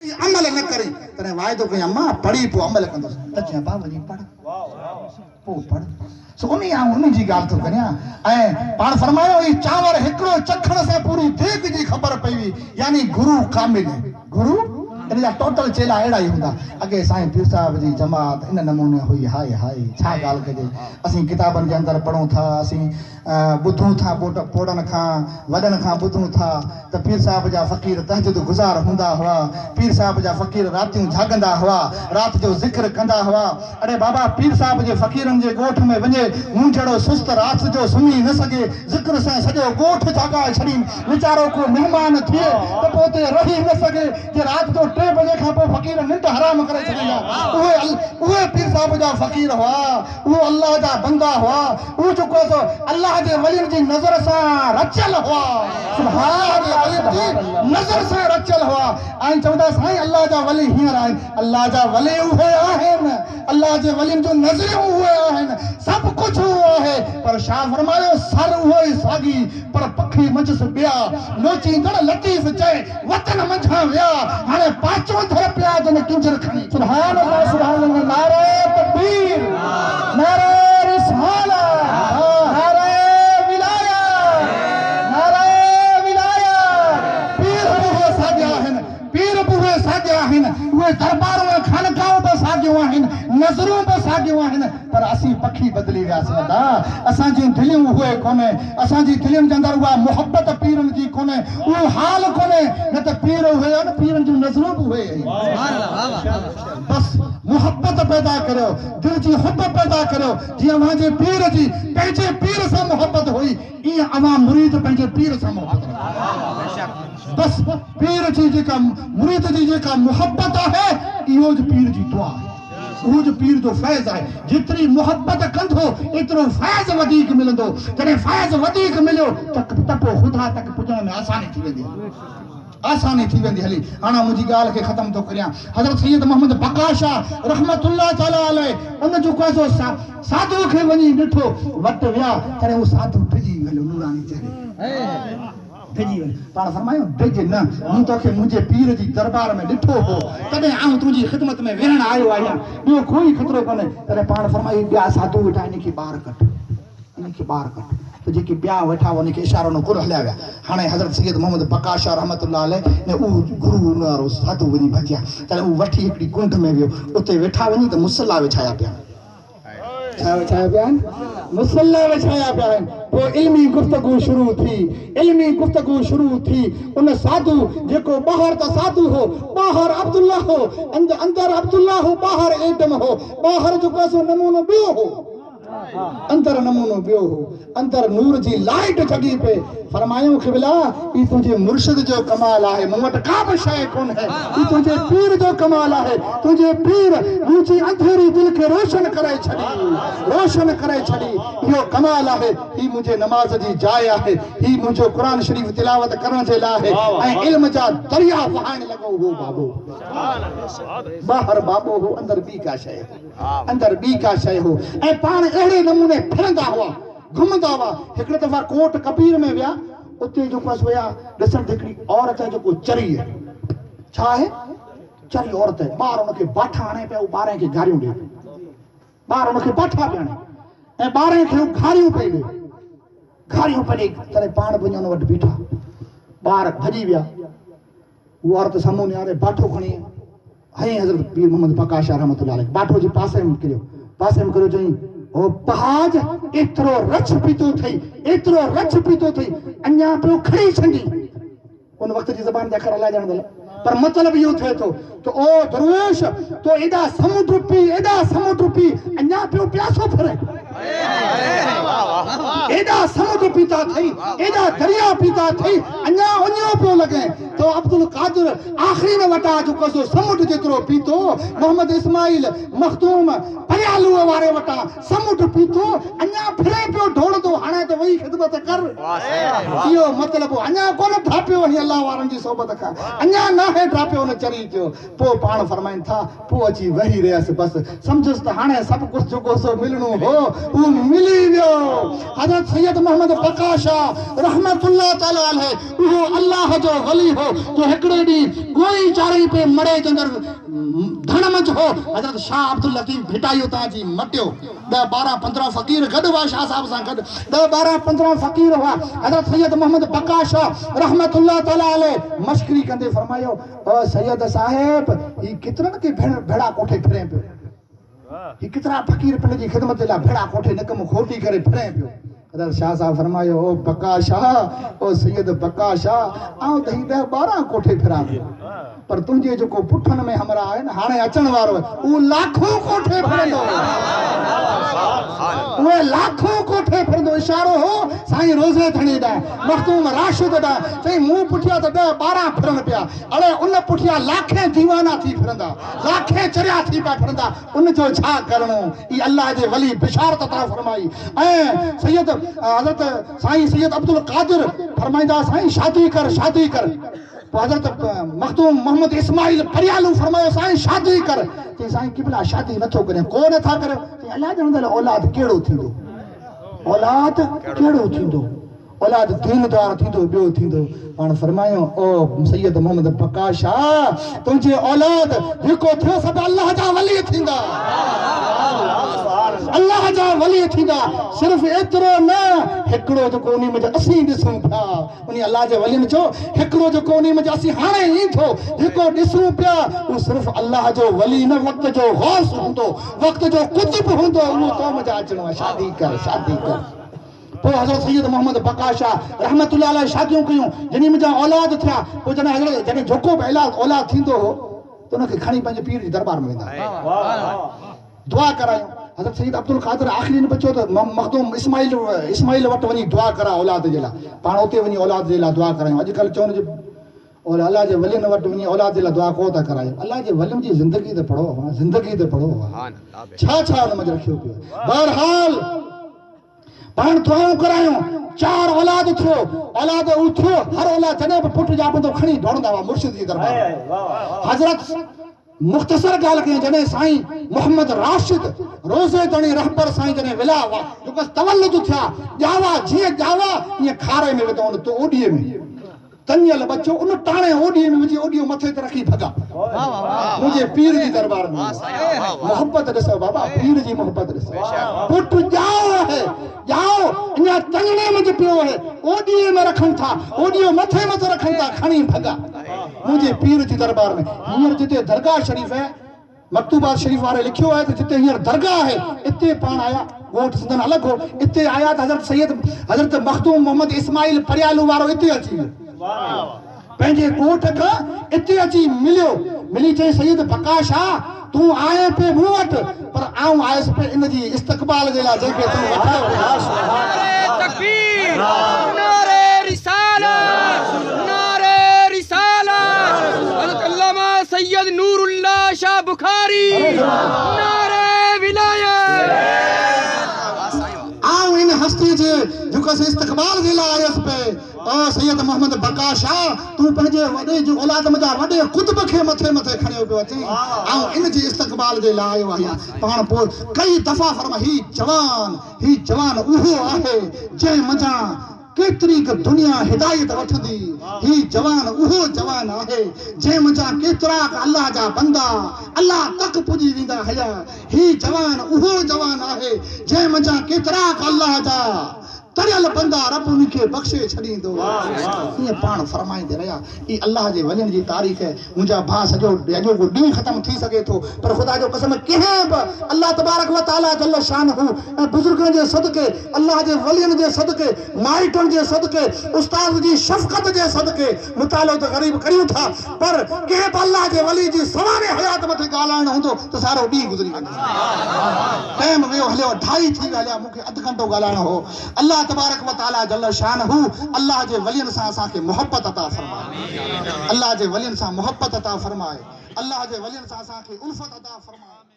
عمل نه ڪرين تڏهن واعدو ڪيائين امان پڙهي پوء عمل ڪندس ته چيائين ابا وڃي پڙهه پوء پڙهه سو انهي آئون انهي جي ڳالهه ٿو ڪريان ۽ پاڻ فرمايو هي چانور هڪڙو چکڻ سان پوري ديڳ جي خبر پئي وئي يعني گرو ڪامل گرو ان جا ٽوٽل چيلا اهڙا ئي هوندا اڳي سائين پير صاحب جي جماعت ان نموني هئي هاء هاء ڇا ڳالهه ڪجي اسين ڪتابن جي اندر پڙهون ٿا اسين ٻڌون ٿا پوڙهن کان وڏن کان ٻڌون ٿا ته پير صاحب جا فقير تهجد گذار هوندا هئا، پير صاحب جا فقير راتيون جاڳندا هئا، رات جو ذڪر ڪندا هئا. اڙي بابا پير صاحب جي فقيرن جي ڳوٺ ۾ وڃي مون جهڙو سست رات جو سمهي نه سگهي، ذڪر سان سڄو ڳوٺ جاڳائي ڇڏين، ويچارو ڪو مهمان ٿئي ته پوء اتي رهي نه سگهي، جي رات جو ٽي بجي کان پوء فقير ننڊ حرام ڪري ڇڏيندا. اهي اهي پير صاحب جا فقير هئا، اهي الله جا بندا هئا. هو جيڪو سو الله جي ولين جي نظر سان رچيل هئا. سبحان الله جي ولين جي نظر سان رچيل هئا ۽ چوندا سائين الله جا ولي هينئر آهن. الله جا ولي اهي آهن. الله جي ولين جون نظريون اهي آهن. سڀ ڪجهه اهو آهي. پر شاهه فرمايو سر اهو ئي ساڳي پر پکي منجهس ٻيا. لوچيندڙ لطيف چئي وطن منجهان ويا. هاڻي پاچونڌر پيا جن ڪنجر کڻي. سبحان الله سبحان الله نعره تڪبير نعره رسالت نعره ولايت نعره ولايت. پير به اهي ساڳيا آهن پير به اهي ساڳيا آهن اهي دربارون ۽ خانقاهون به ساڳيون آهن نظرون به ساڳيون آهن پر اسين پکي بدلي وياسين ادا اسان جون دليون اهي ڪونهي اسان جي دلين جي اندر اها محبت پيرن جي ڪونهي اهو حال ڪونهي نه ته پير اهي آهن پيرن جون نظرون به اهي آهن بس محبت پيدا ڪريو دل جي حب پيدا ڪريو جيئن اوهان جي پير جي پنهنجي پير سان محبت هئي ايئن اوهان مريد پنهنجي پير سان محبت رکو بس پير جي جيڪا مريد جي جيڪا محبت آهي اهو پير جي دعا آهي اهو جو پير جو فيض آهي. جيتري محبت ڪندو ايترو فيض وڌيڪ ملندو. جڏهن فيض وڌيڪ مليو ته پوء خدا تڪ پڄڻ ۾ آساني ٿي ويندي هلي. آساني ٿي ويندي هلي. هاڻ آئون منهنجي ڳالهه کي ختم ٿو ڪريان. حضرت سيد محمد بقا شاهه رحمة الله تعالٰي عليه ان جيڪو آهي سو ساڌوء کي وڃي ڏٺو، وٽ ويا تڏهن اهو ساڌو ڊڄي ويو هليو نوراني چهري کان. ڊڄي وڃ. پاڻ فرمايو، ڊڄ نه، مون توکي منهنجي پير جي دربار ۾ ڏٺو هو، تڏهن آئون تنهنجي خدمت ۾ ويهڻ آيو آهيان، ٻيو ڪوئي خطرو ڪونهي. تڏهن پاڻ فرمايو، ٻيا ساڌو ويٺا انهن کي ٻاهر ڪڍ، انهن کي ٻاهر ڪڍ. ته جيڪي ٻيا ويٺا هئا، انهن کي اشارو ڏنو، ڪل هليا ويا. هاڻي حضرت سيد محمد بقا شاهه رحمة الله عليه ۽ اهو گرو ان وارو ساڌو وڃي ڀڄيا. تڏهن اهو وٺي هڪڙي ڪنڊ ۾ ويو. اتي ويٺا وڃي ته مصليٰ وڇايا پيا. ڇا وڇايا پيا آهن؟ مصليٰ وڇايا پيا آهن. پوء علمي گفتگو شروع ٿي. علمي گفتگو شروع ٿي. ان ساڌو جيڪو ٻاهر ته ساڌو هو، ٻاهر عبدالله هو، اندر عبدالله هو، ٻاهر ايڊم هو. ٻاهر جيڪو آهي سو نمونو ٻيو هو، اندر نمونو ٻيو هو. اندر نور جي لائيٽ جڳي پئي. فرمايائون، قبلا! هي تنهنجي مرشد جو ڪمال آهي، مون وٽ ڪا به شيء ڪونهي. هي تنهنجي پير جو ڪمال آهي. تنهنجي پير منهنجي انڌيري دل کي روشن ڪري ڇڏي، روشن ڪري ڇڏي. اهو ڪمال آهي. هي منهنجي نماز جي جاء آهي. هي منهنجو قرآن شريف تلاوت ڪرڻ جي لاء آهي ۽ علم جا درياء وهائڻ لڳو اهو بابو. ٻاهر بابو هو، اندر ٻي ڪا شيء هو. اندر ٻي ڪا شيء هو ۽ پاڻ اهڙي نموني ڦرندا هئا، گهمندا هئا. هڪڙي دفعا ڪوٽ ڪبير ۾ ويا، اتي جيڪو آهي سو ويا ڏسڻ ته هڪڙي عورت آهي جيڪو چري آهي. ڇا آهي؟ چري عورت آهي. ٻار ان کي باٺا هڻي پيا، هو ٻارن کي گاريون ڏئي پيو. ٻار ان کي باٺا پيا هڻي ۽ ٻارن کي هو گاريون پئي ڏئي. گاريون پئي ڏئي. تڏهن پاڻ به وڃي ان وٽ بيٺا. ٻار ڀڄي ويا. هوء عورت سامهون نهاري باٺو کڻي هنئين حضرت پير محمد بقا شاهه رحمة الله عليه باٺو جي پاسي ۾ ڪريو پاسي ۾ ڪريو چيائين او پهاج ايترو رڇ پيتو اٿئي ايترو رڇ پيتو اٿئي اڃا پيو کڻي ڇنڊين ان وقت جي زبان جا اکر الله ڄاڻندل پر مطلب اهو ٿئي ٿو ته او درويش تو ايڏا سمنڊ پي ايڏا سمنڊ پي اڃا پيو پياسو ڦرين ايڏا سمنڊ پيتا اٿئي ايڏا درياء پيتا اٿئي اڃا اڃيو پيو لڳين تو عبدالقادر آخرين وٽان جو ڪسو سمنڊ جيترو پيتو محمد اسماعيل مخدوم پريا پريالوء واري وٽان سمنڊ پيتو، اڃا ڦرين پيو ڊوڙندو، هاڻي ته ويهي خدمت ڪر. اهو مطلب هو، اڃا ڪونه ڍاپيو آهين الله وارن جي صحبت کان، اڃا ناهي ڍاپيو ان چري جو. پوء پاڻ فرمائن ٿا، پوء اچي ويهي رهيس، بس سمجهيس ته هاڻي سڀ ڪجهه جيڪو سو ملڻو هو، اهو ملي ويو. حضرت سيد محمد بقا شاهه رحمة الله تعالٰي عليه اهو الله جو ولي هو، جو هڪڙي ڏينهن ڳوئي چارئي پئي مڙهي جي اندر ڌڻ منجهه هو، حضرت شاهه عبداللطيف ڀٽائي اتان اچي مٽيو. ڏهه ٻارهن پندرهن فقير گڏ هئا، شاهه صاحب سان گڏ ڏهه ٻارهن پندرهن فقير هئا. حضرت سيد محمد بقا شاهه رحمة الله تعالٰي عليه مشڪري ڪندي فرمايو، او سيد صاحب! هي ڪيترن کي ڀيڙا ڪوٺي ڦرين پيو؟ هي ڪيترا فقير پنڊ جي خدمت جي لاء ڀيڙا ڪوٺي نڪم کوٽي ڪري ڦرين پيو؟ حضرت شاهه صاحب فرمايو، او بقا شاهه، او سيد بقا شاهه، آئون ته هي ڏهه ٻارهن ڪوٺي ڦران پيو، پر تنهنجي جيڪو پٺن ۾ همراهه آهي نه، هاڻي اچڻ وارو آهي، اهو لاکون ڪوٺي ڦرندو. اهي لاکون ڪوٺي ڦرندو. اشارو هو سائين روضي ڌڻي ڏانهن، مخدوم راشد ڏانهن. چيائين، مون پٺيان ته ڏهه ٻارهن ڦرن پيا، اڙي ان پٺيان لاکين ديوانا ٿي ڦرندا، لاکين چريا ٿي پيا ڦرندا، ان جو ڇا ڪرڻو؟ اي الله جي ولي بشارت عطا فرمائي ۽ سيد حضرت سائين سيد عبدالقادر فرمائيندا هئا سائين شادي ڪر شادي ڪر پوء حضرت مخدوم محمد اسماعيل پريالو فرمايو سائين شادي ڪر چيائين سائين قبلا شادي نٿو ڪريان ڪو نٿا ڪريو چيائين الله ڄاڻندو اولاد ڪهڙو ٿيندو اولاد ڪهڙو ٿيندو اولاد ديندار ٿيندو ٻيو ٿيندو. پاڻ فرمايو، او سيد محمد بقا شاهه! تنهنجي اولاد جيڪو ٿيو سڀ الله جا ولي ٿيندا. الله جا ولي ٿيندا. صرف ايترو نه، هڪڙو جيڪو انهي منجهه اسين ڏسون پيا، انهي الله جي ولين چيو، هڪڙو جيڪو انهي منجهه اسين هاڻي ايندو جيڪو ڏسون پيا، اهو صرف الله جو ولي نه وقت جو غوث هوندو، وقت جو قطب هوندو، اهو تو منجهه اچڻو آهي. شادي ڪر، شادي ڪر. پوء حضرت سيد محمد بقا شاهه رحمة الله عليه شاديون ڪيون، جنھن منجهان اولاد ٿيا. پوء جڏهن حضرت جڏهن جيڪو به اولاد اولاد ٿيندو هو ته ان کي کڻي پنهنجي پير جي درٻار ۾ ويندا هئا. دعا ڪرايون. حضرت سيد عبدالقادر آخرين به چيو ته مخدوم اسماعيل اسماعيل وٽ وڃي دعا ڪراء اولاد جي لاء. پاڻ اتي وڃي اولاد جي لاء دعا ڪرايون. اڄڪلهه چون جي الله جي ولين وٽ وڃي اولاد جي لاء دعا ڪو ٿا ڪرايو. الله جي ولين جي زندگي ته پڙهو اوهان، زندگي ته پڙهو اوهان. ڇا ڇا ان منجهه رکيو پيو آهي. بهرحال! پاڻ دعائون ڪرايون، چار اولاد ٿيو، اولاد اهو ٿيو، هر اولاد جڏهن به پٽ ڄاپندو کڻي ڊوڙندا هئا مرشد جي درٻار ۾. حضرت مختصر ڳالهه ڪيائين جڏهن سائين محمد راشد روضي ڌڻي رهبر سائين جڏهن ولا جيڪو تولد ٿيا ڄاوا جيئن ڄاوا ائين کاري ۾ وڌو ان تو اوڏيء ۾ تنيل ٻچو ان ٽاڻي اوڏيء ۾ وجهي اوڏيون مٿي تي رکي ڀڳا. منهنجي پير جي درٻار ۾ ايندا. محبت ڏسو بابا پير جي محبت ڏسو. پٽ ڄائو آهي، ڄائو اڃا تنيڻي منجهه پيو آهي، اوڏيء ۾ رکن ٿا، اوڏيون مٿي مٿي رکن ٿا، کڻي ڀڳا. منهنجي پير جي درٻار ۾. هينئر جتي درگاهه شريف آهي، مڪتوبات شريف واري لکيو آهي ته جتي هينئر درگاهه آهي اتي پاڻ آيا، ڳوٺ سندن الڳ هو، اتي آيا ته حضرت سيد حضرت مخدوم محمد اسماعيل پريالو وارو اتي اچي ويو. پنهنجي ڳوٺ کان اتي اچي مليو. ملي چيائين سيد بقا شاهه تون آئين پئي مون وٽ پر آئون آيس پئي ان جي استقبال جي لاء جنهن کي تون وٺڻ ويو آهين. نعري تڪبير نعري رسالت نعري رسالت حضرت علامه سيد نور الله شاهه بخاري نعري ولايت. آئون ان هستي جي جيڪو سو استقبال جي لاء آيس پئي. او سيد محمد بقا شاهه تون پنهنجي وڏي جي اولاد منجهان وڏي قطب کي مٿي مٿي کڻيو پيو اچين. آئون ان جي استقبال جي لاء آيو آهيان. پاڻ پوء ڪئي دفعا فرمايو هي جوان هي جوان اهو آهي جنهن منجهان ڪيتري ڪه دنيا هدايت وٺندي، هي جوان اهو جوان آهي، جنهن منجهان ڪيترا ڪه الله جا بندا الله تڪ پڄي ويندا هيا، هي جوان اهو جوان آهي، جنهن منجهان ڪيترا ڪه الله جا تريل بندا رب انهن کي بخشي ڇڏيندو. ائين پاڻ فرمائيندي رهيا. هي الله جي ولين جي تاريخ منهنجا ڀاء سڄو اڄوڪو ڏينهن ختم ٿي سگهي ٿو پر خدا جو قسم ڪنهن به الله تبارڪ و تعاليٰ جل شانه ۽ بزرگن جي صدقي الله جي ولين جي صدقي مائٽن جي صدقي استاد جي شفقت جي صدقي مطالعو ته غريب ڪريون ٿا پر ڪنهن به الله جي ولي جي سوانح حيات مٿي ڳالهائڻ هوندو ته سارو ڏينهن گذري ويندو ٽائيم ويو هليو اڍائي ٿي ويا هليا مون کي اڌ گهنٽو ڳالهائڻو هو الله تبارڪ و تعاليٰ جل شانه الله جي ولين سان اسان کي محبت عطا فرمائي الله جي ولين سان محبت عطا فرمائي الله جي ولين سان اسان کي الفت عطا فرمائي.